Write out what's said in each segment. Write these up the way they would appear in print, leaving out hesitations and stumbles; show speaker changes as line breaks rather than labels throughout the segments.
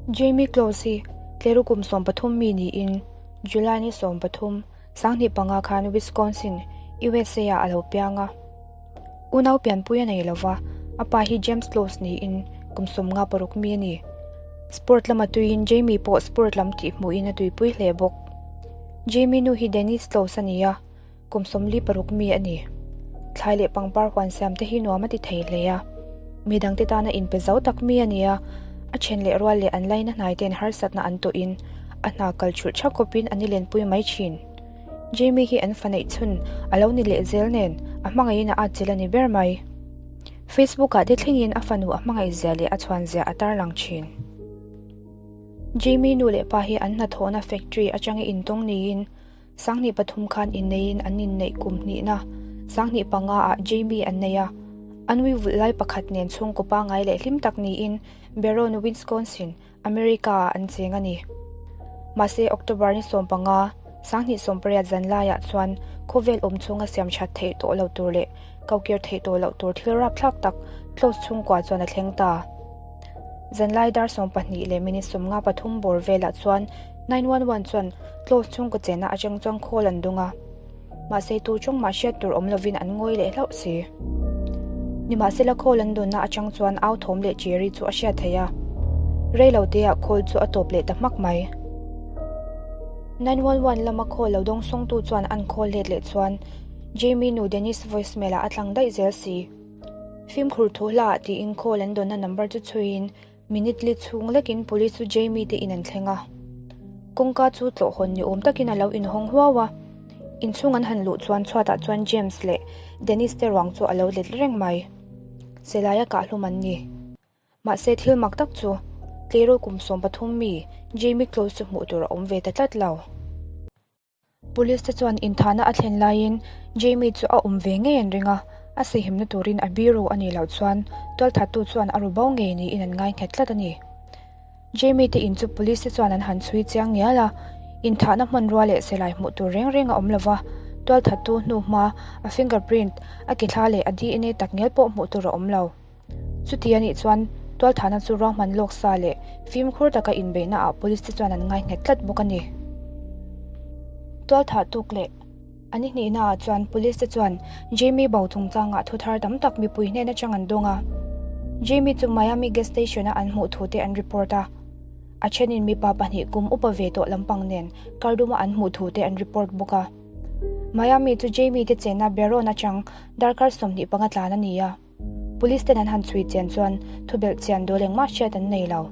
Jamie Close hi tleru kum 13 mi niin July ni 13, 2005 khan Wisconsin, USA ah a lo piang a. Unau pianpui a nei lova, a pa hi James Close niin kum 56 mi a ni. Sport lama tuiin Jamie pawh sport lam tih hmuhin a tuipui hle bawk. Jamie nu hi Denise Close a ni a, kum 46 mi a ni. Thlai leh pangpar huan siam te hi nuam a ti thei hle a. Mi dangte tana inpe zo tak mi a ni a, a then leh rual leh an laina hnai ten harsatna an tawhin a hna kal thulh tha kawpin an ilenpui mai thin. Jamie hi an fa neih chhun a lo ni leh zel nen a hmangaihin a atchilh a ni ber mai. Facebook ah te thlengin a fanu a hmangaih zia leh a chhuan zia a tarlang thin. Jamie nu leh pa hi an hnathawhna factory atanga intawng niin 2003 khan inneiin an inneih kum hnihna 2005 ah Jamie an nei a. An ui vulh lai pakhat nen chhungkaw pangngai leh hlim tak niin Baron, Wisconsin, America ah an cheng a ni. Mahse October ni 15, 2018 zan laiah chuan khawvel awm chhunga siam that theih tawh lo tur leh kokir theih tawh loh tur thil rapthlak tak Close chhungkua chuan a thleng ta. Zanlai dar 12 leh minute 53 bawr velah chuan 911 chuan Close chhungkaw chenna atang chuan call an dawng a. Mahse tu chawng mah hriat tur awm lovin an ngawi leh hlauh si. Nimahsela call an dawnna atang chuan au thawm leh Jerry chu a hriat theih a. Rei lo teah call chu a tawp leh ta hmak mai. 911 lama call lo dawng sawngtu chuan an call let leh chuan Jamie nu Denise voicemail ah a tlang daih zel si. Fimkhur thu hla ah tiin call an dawnna number chu chhuiin minute li chhung lekin police chu Jamie te in an thleng a. Kawngka chu tlawh hawn ni awm takin a lo inhawng huau a. Inchhung an han luh chuan chhuatah chuan James leh Dennis te ruang chu a lo let reng mai. Selaia kahhlum an ni. Mahse thil mak tak chu tleirawl kum 13 mi Jamie Close chu hmuh tur a awm ve ta tlat lo. Police te chuan inthahna a thlen laiin Jamie chu a awm ve ngei an ring a, a sihimna turin a biru a nih loh chuan tualthattu chuan a ru bo ngei niin an ngai nghet tlat a ni. Jamie te in chu police te chuan an han chhui chiang ngial a, inthahna hmanrua leh silai hmuh tur reng reng a awm lova, tualthattu hnuhma a fingerprint, a ke thla leh a DNA tak ngial pawh hmuh tur a awm lo. Chuti a nih chuan tualthahna chu ruahman lawk sa leh fimkhur taka inbeihna ah police te chuan an ngai nghet tlat bawk a ni. Tualthah tuk leh a ni hnihna ah chuan police te chuan Jamie bo chungchangah thu thar tam tak mipui hnen atang an dawng a. Jamie chu Miami gas station a an hmuh thu te an report a. A thenin mipa pahnih kum upa ve tawh lampang nen kar duma an hmuh thu te an report bawk a. Miami chu Jamie te chenna Baron atang darkar 25 tlan a ni a. Police ten an han chhui chian chuan thubelh chian dawl engmah hriat an nei lo.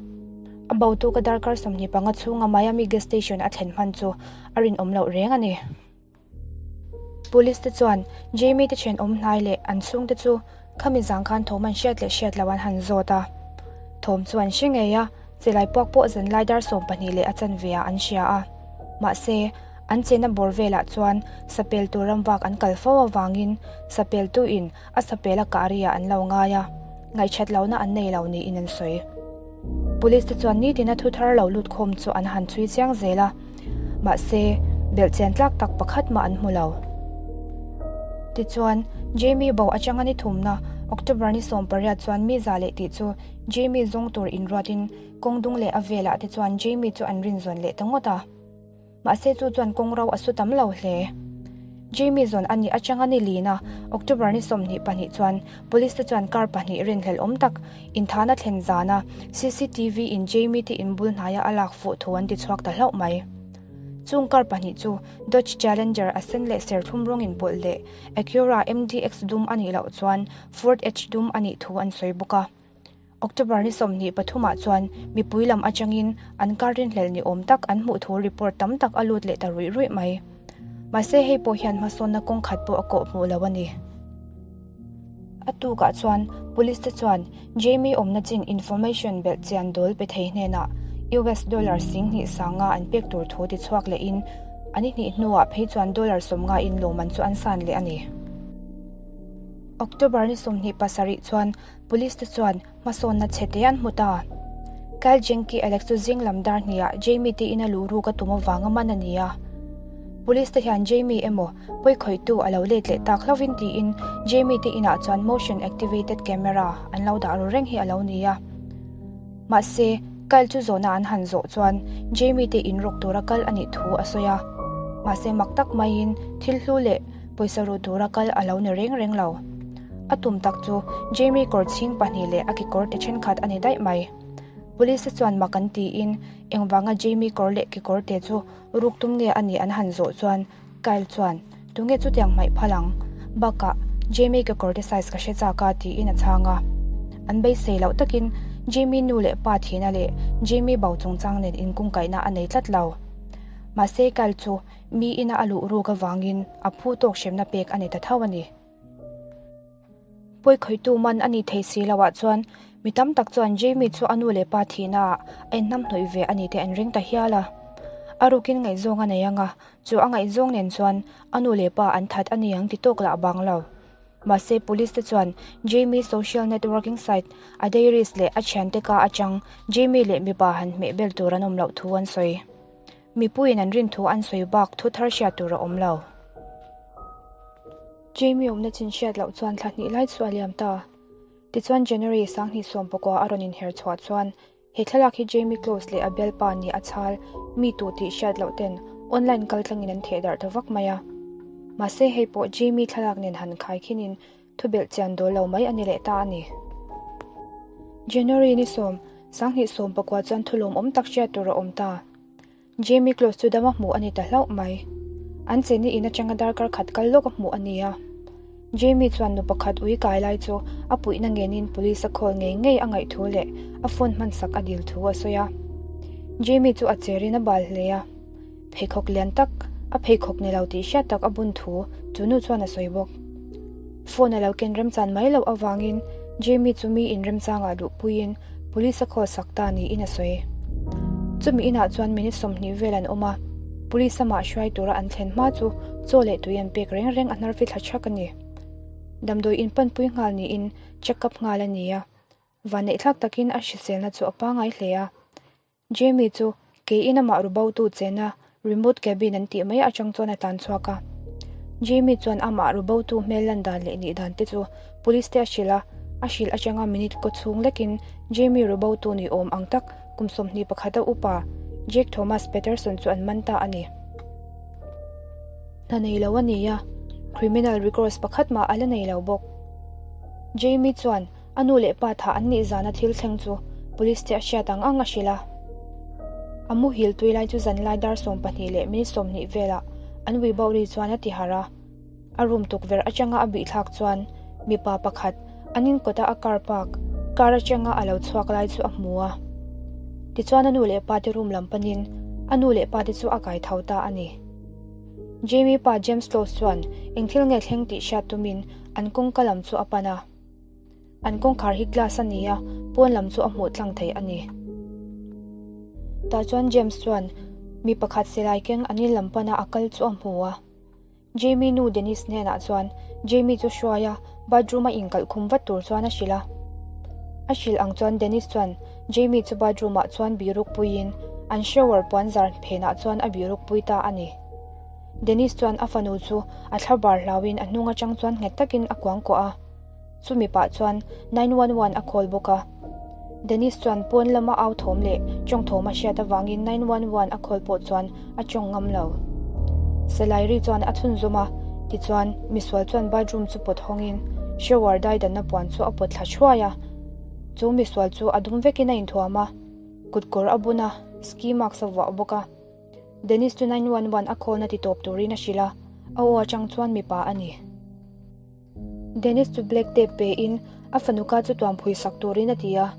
A botu ka darkar 25 chhunga Miami gas station a thlen hman chu a rinawm loh reng a ni. Police te chuan Jamie te thenawm hnai leh an chhungte chu khami zang khan thawm an hriat leh hriat loh an han zawt a. Thawm chu an hre ngei a, chelai puak pawh zanlai dar 12 leh a chanve ah an hria a. Mahse, an chenna bawr velah chuan sapel tur ramvak an kal fo avangin sapel tuin a sapel a kah ri ah an lo ngai a, ngaihchat lohna an nei lo niin an sawi. Police te chuan nitin a thu thar lo lut khawm chu an han chhui chiang zel a, mahse belhchian tlak tak pakhat mah an hmu lo. Tichuan, Jamie bo atanga ni thumna October ni 18 chuan mi za leh tih chu Jamie zawng tur inruatin kawng dung leh a velah te chuan Jamie chu an rinzawn leh ta ngawt a. Mahse chu chuan kawng ro a su tam lo hle. Jamie zawn a nih atanga ni lina October ni 22 chuan police te chuan car pahnih rinhlelh awm tak inthahna thlen zana CCTV in Jamie te inbul hnaia a lak fuh thu an ti chhuak ta hlauh mai. Chung car pahnih chu Dodge Challenger a sen leh serthlum rawng inpawlh leh Acura MDX dum a nih loh chuan Ford Edge dum a nih thu an sawi bawk a. October ni 23 ah chuan mipui lam atangin an car rinhlelh ni awm tak an hmuh thu report tam tak a lut leh ta ruih ruih mai. Mahse hei pawh hian hmasawnna kawng khat pawh a kawh hmuh lo a ni. A tukah chuan police te chuan Jamie awmna chin information belh chian dawl pe thei hnenah US dollar 10,000 sanga an pek tur thu ti chhuak lehin ani hnih hnuah phei chuan dollar 50 in lawman chu an san leh a ni. October ni 27 chuan police te chuan hmasawnna che te an hmu ta. Kyle Jenke Alex chu zing lam dar hniah Jamie te in a luh ruk a tum avanga man a ni a. Police te hian Jamie emaw pawi khawihtu a lo let leh tak hlovin tiin Jamie te inah chuan motion activated camera an lo dah ru reng hi a lo ni a. Mahse, Kyle chu zawhna an han zawh chuan Jamie te in rawk tura kal a nih thu a sawi a. Mahse mak tak maiin thil hlu leh pawisa ru tura kal a lo ni reng reng lo. A tum tak chu Jamie kawr chhing pahnih leh a kekawr te thenkhat a ni daih mai. Police te chuan mak an tiin engvanga Jamie kawr leh kekawr te chu ruk tum nge a nih an han zawh chuan Kyle chuan, Tunge chutiang hmaih phal ang? Bakah, Jamie kekawr te size ka hre chak a tiin a chhang a. An beisei loh takin Jamie nu leh pa thihna leh Jamie bo chungchang nen inkungkaihna a nei tlat lo. Mahse Kyle chu mi ina a luh ruk avangin a phu tawk hremna pek a ni ta tho a ni. Pawikhawihtu man a nih thei si loah chuan mi tam tak chuan Jamie chu a nu leh pa thihnaah a inhnamhnawih ve a ni tih an ring ta hial a. A rukin ngaihzawng a nei ang a, chu a ngaihzawng nen chuan a nu leh pa an that a ni ang ti tawk lah bang lo. Mahse police te chuan Jamie social networking site a dairies leh a thiante ka atang Jamie leh mipa han hmeh bel tur an awm loh thu an sawi. Mipuiin an rin thu an sawi bak thu thar hriat tur a awm lo. Jamie awmna chin hriat loh chuan thla hnih lai chu a liam ta. Tichuan January sanghnih sawmpakua a rawn inher chhuah chuan he thlalak hi Jamie Close leh a bialpa nih a chhal mi tu tih hriat loh ten online kal tlangin an theh darh ta vak mai a. Mahse hei pawh Jamie thlalak nen han khai khinin thubelh chian dawl lo mai a ni leh ta a ni. January ni sawm, sanghnih sawmpakua chuan thulawmawm tak hriat tur a awm ta. Jamie Close chu dama hmuh a ni ta hlauh mai. An chenni in atanga darkar khat kal lawk a hmuh a ni a. Jamie chuan nu pakhat ui kai lai chu a puihna ngenin police a call ngei ngei a ngaih thu leh a phone hmansak a dil thu a sawi a. Jamie chu a cherin a bal hle a. Pheikhawk lian tak, a pheikhawk ni lo tih hriat tak a bun thu chu nu chuan a sawi bawk. Phone a lo ken remchan mai loh avangin Jamie chu mi inremchangah luhpuiin Police a call sak ta niin a sawi. Chumi inah chuan minute 20 vel an awm a, Police amah hruai tura an thlen hma chu chaw leh tui an pek reng reng a hnar fithla thak a ni. Damdawi inpanpui nghal niin check up nghal a ni a, vanneihthlak takin a hriselna chu a pangai hle a. Jamie chu keiin amah rubotu chena remote cabin an tih mai atang chuan a tlan chhuak a. Jamie chuan amah rubotu hmel lan dan leh nih dan te chu police te a hrilh a, a hrilh atanga minute kaw chhung lekin Jamie rubotu ni awm ang tak kum 21 a upa Jake Thomas Patterson chu an man ta a ni. Hna nei lo a ni a, criminal records pakhat mah a la nei lo bawk. Jamie chuan A nu leh pa thah an nih zana thil thleng chu police te a hriat ang ang a hrilh a. A muhil tui lai chu zanlai dar 20 leh minute 20 velah an ui bauh ri chuan a ti harh a. A room tukverh atanga a bih thlak chuan mipa pakhat an inkawta a car park car atanga a lo chhuak lai chu a hmu a. Tichuan a nu leh pa te room lam panin a nu leh pa te chu a kai tho ta a ni. Jamie pa James Close chuan eng thil nge thleng tih hriat tumin an kawngka lam chu a pan a. An kawngkhar hi glass a ni a, pawn lam chu a hmuh tlang thei a ni. Tah chuan James chuan mi pakhat silai keng an in lam pana a kal chu a hmu a. Jamie nu Denise hnenah chuan Jamie chu hruai a, bathroom a inkalh khum vat tur chuan a hrilh a. A hrilh ang chuan Denise chuan Jamie chu bathroom ah chuan biruk puiin an shower puanzar phenah chuan a biruk pui ta a ni. Denise chuan a fanu chu a thlabar hlauin a hnung atang chuan nghet takin a kuangkuah a. Chumi pah chuan 911 a call bawk a. Dennis chuan pawn lama au thawm leh tawng thawm a hriat avangin 911 a call pawh chuan a tawng ngam lo. Salai ri chuan a chhunzawm a, tichuan misual chuan bathroom chu pawt hawngin shower daidanna puan chu a pawt thla thuai a. Chu misual chu a dum vekin a inthuam a, kutkawr a bun a, ski mask a vuah bawk a. Dennis chu 911 a call na ti tawp turin a hrilh a, a aw atang chuan mipa a ni. Dennis chu black tape pe in a fanu ka chu tuam phui sak turin a ti a.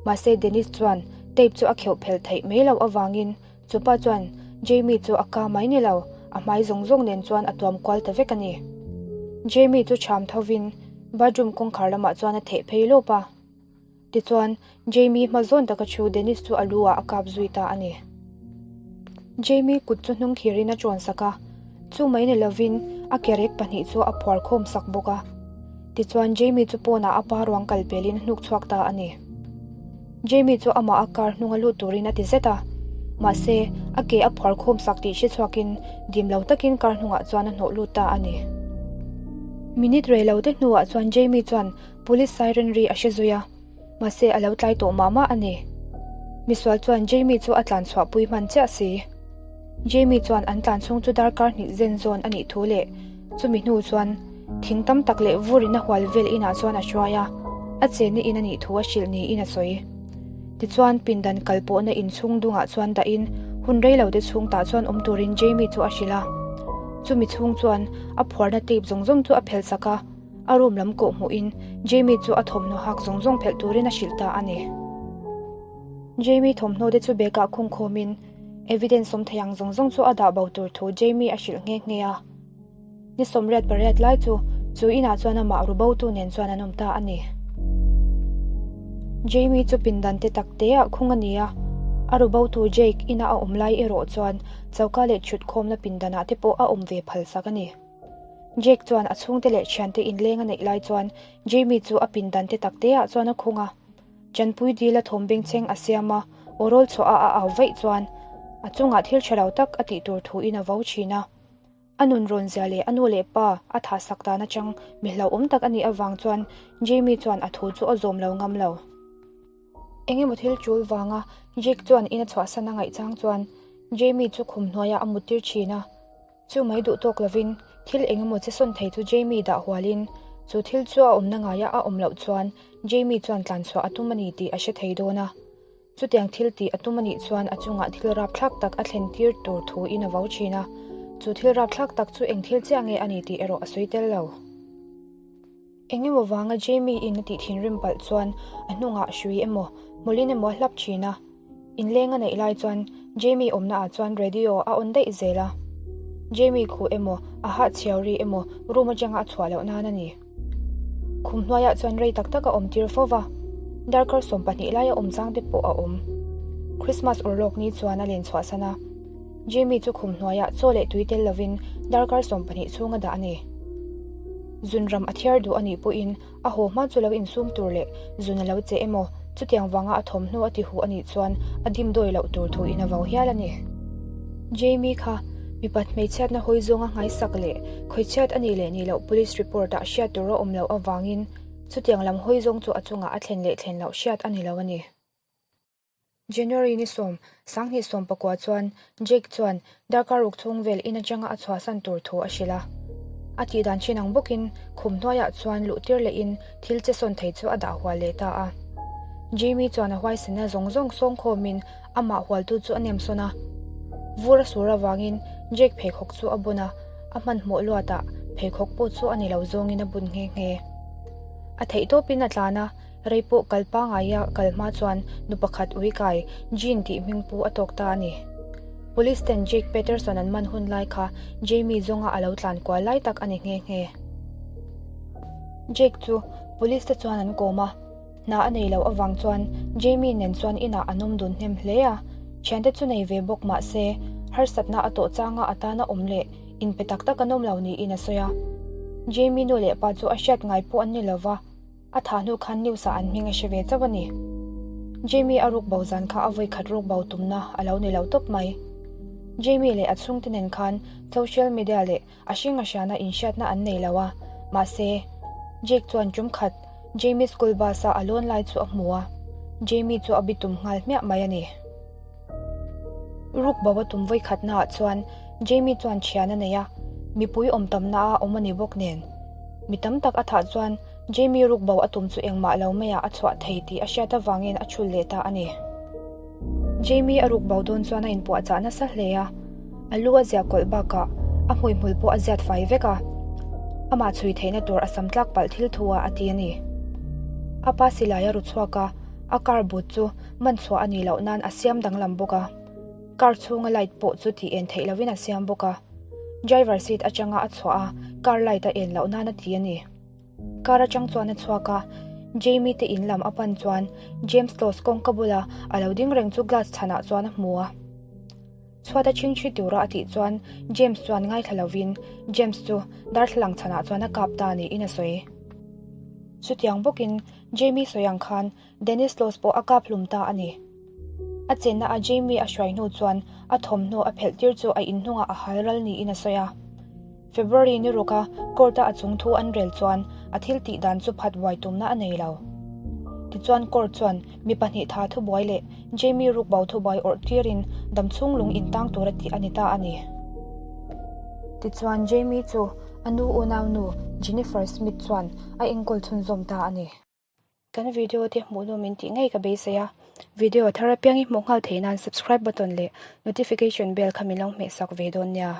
Mahse Dennis chuan tape chu a kheuh phelh theih mai loh avangin chupa chuan Jamie chu a ka mai ni lo, a hmai zawng zawng nen chuan a tuam kual ta vek a ni. Jamie chu cham thovin bathroom kawngkhar lamah chuan a theh phei lawp a. Tichuan, Jamie hma zawn taka thu Dennis chu a lu ah a kap zui ta a ni. Jamie kut chu hnung khirin a ṭawn sak a, chu mai ni lovin a kerek pahnih chu a phuar khawm sak bawk a. Tichuan, Jamie chu pawnah a pa ruang kal pelin a hnuk chhuak ta a ni. Jamie chu amah a car hnung a lut turin a ti zet a, mahse, a ke a phuar khawm sak tih hre chhuakin dim lo takin car hnungah chuan a hnawh lut ta a ni. Minute rei lo te hnuah chuan Jamie chuan Police siren ri a hre zui a, mahse a lo tlai tawh mah mah a ni. Misual chuan Jamie chu a tlan chhuahpui hman chiah si. Jamie chuan an tlan chhung chu darkar hnih zen zawn a nih thu leh chumi hnu chuan thing tam tak leh vur in a hual vel inah chuan a hruai a, a chenna in a nih thu a hrilh niin a sawi. Tichuan pindan kal pawhna inchhung dungah chuan dahin hun rei lo te chhung tah chuan awm turin Jamie chu a hrilh a. Chumi chhung chuan a phuarna tape zawng zawng chu a phelh sak a, a room lam kawh hmuhin Jamie chu a thawmhnaw hak zawng zawng phelh turin a hrilh ta a ni. Jamie thawmhnaw te chu bag ah khung khawmin evidence awm thei ang zawng zawng chu a dah bo tur thu Jamie a hrilh nghe nghe a. Ni 88 lai chu chu inah chuan amah ru botu nen chuan an awm ta a ni. Jamie chu pindan te tak te ah khung a ni a, a ru botu Jake ina a awm lai erawh chuan choka leh chhut khawmna pindanah te pawh a awm ve phal sak a ni. Jake chuan a chhungte leh thiante inleng a neih lai chuan Jamie chu a pindan te tak te ah chuan a khung a. Chanpui dil a thawm bengchheng a siam a, aw rawl chhuah a a au vaih chuan a chungah thil tha lo tak a tih tur thu in a vo thin a. A nun rawn zia leh a nu leh pa a thah sak dan atang mi hlauhawm tak a nih avang chuan Jamie chuan a thu chu a zawm lo ngam lo. Eng emaw thil tul vanga Jake chuan in a chhuahsan a ngaih chang chuan Jamie chu khum hnuaiah a muttir thin a. Chu mai duh tawk lovin thil eng emaw che sawn thei chu Jamie dah hualin chu thil chu a awmna ngaia a awm loh chuan Jamie chuan tlanchhuah a tum a ni tih a hre thei dawn a. Chutiang thil tih a tum a nih chuan a chungah thil rapthlak tak a thlen tir tur thu in a vo thin a, chu thil rapthlak tak chu eng thil chiah nge a ni tih erawh a sawi tel lo. Eng emaw vanga Jamie in a tih thinrim palh chuan a hnungah hrui emaw, hmulin emaw a hlap thin a. Inleng a neih lai chuan Jamie awmna ah chuan radio a on daih zel a. Jamie khuh emaw, a hahchhiau ri emaw room atanga a chhuah loh nan a ni. Khum hnuaiah chuan rei tak tak a awm tir fo va, darkar 12 laia awm chang te pawh a awm. Christmas urlawk ni chuan a len chhuahsan a, Jamie chu khum hnuaiah chaw leh tui tel lovin darkar 20 chhung a dah a ni. Zun ram a thiar duh a nih pawhin a haw hma chu lo insum tur leh zun a lo che emaw chutiang vanga a thawmhnaw a ti huh a nih chuan a dim dawi loh tur thu in a vo hial a ni. Jamie kha mipat hmeichhiatna hawi zawnga nghaisak leh khawichhiat a nih leh nih loh police report ah hriat tur a awm loh avangin chutiang lam hawi zawng chu a chungah a thlen leh thlen loh hriat a ni lo a ni. January ni sawm, sanghnih sawm pakua chuan Jake chuan darkar ruk chhung vel in atanga a chhuahsan tur thu a hrilh a. A tih dan thin ang bawkin khum hnuaiah chuan luh tir lehin thil che sawn thei chu a dah hual leh ta a. Jamie chuan a huaisenna zawng zawng sawng khawmin amah hualtu chu a nem sawn a. Vur a sur avangin Jake pheikhawk chu a bun a, a hmanhmawh luatah pheikhawk pawh chu a ni lo zawngin a bun nghe nghe. A theihtawpin a tlan a. Rei pawh kal pangaia kal hma chuan nu pakhat ui kai Jean tih hming pu a tawk ta a ni. Police ten Jake Patterson an man hun lai kha Jamie zawnga a lo tlan kual lai tak a ni nghe nghe. Jake chu police te chuan an kawm a, hna a nei loh avang chuan Jamie nen chuan inah an awm dun hnem hle a, thiante chu nei ve bawk mah se harsatna a tawh changa a tana awm leh inpe tak tak an awm lo niin a sawi a. Jamie nu leh pa chu a hriat ngai pawh an ni lova, A thah hnu khan news ah an hming a hre ve chauh a ni. Jamie a ruk bo zan kha a vawi khat ruk bo tumna a lo ni lo tawp mai. Jamie leh a chhungte nen khan social media leh a hring a hriana inhriatna an nei lo a, mahse, Jake chuan tum khat Jamie school bus a a lawn lai chu a hmu a, Jamie chu a bitum nghal hmiah mai a ni. Ruk bo a tum vawi khatna ah chuan Jamie chuan thian a nei a, mipui awm tamna a awm a ni bawk nen. Mi tam tak a thah chuan Jamie ruk bo a tum chu engmah lo maiah a chhuah thei tih a hriat avangin a thul leh ta a ni. Jamie a ruk bo dawn chuan a inpuahchah nasa hle a, a lu a ziah kawlh bakah a hmuihmul pawh a ziat fai vek a, amah chhui theihna tur a sam tlak palh thil thu ah a ti a ni. A pa silai a ru chhuak a, a car but chu man chhuah a nih loh nan a siam danglam bawk a, car chhunga light pawh chu tih en theih lovin a siam bawk a, driver seat atanga a chhuah a, car light a en loh nan a ti a ni. Car atang chuan a chhuak a, Jamie te in lam a pan chuan James Close kawngka bula a lo ding reng chu glass chhanah chuan a hmu a. Chhuat a chhingchhi tura a tih chuan James chuan ngaithla lovin James chu darthlalang chhanah chuan a kap ta niin a sawi. Chutiang bawkin Jamie sawi ang khan Dennis Close pawh a kap hlum ta a ni. A chenna a Jamie a hruai hnu chuan a thawmhnaw a phelh tir chu a inhnungah a hal ral niin a sawi a. February ni ruka court-a a chung thu an rel chuan a thil tih dan chu phat buai tumna a nei lo. Tichuan court chuan mi pahnih tha thubuai leh Jamie rukbo thubuai awrh tirin damchhung lung intang tura tih a ni ta a ni. Tichuan Jamie chu a nu unaunu Jennifer Smith chuan a enkawl chhunzawm ta a ni. Kan video te hmuh nawm in tih ngei ka beisei a, video thar apiang i hmuh nghal theih nan subscribe button leh notification bell kha min lo hmehsak ve dawn nia.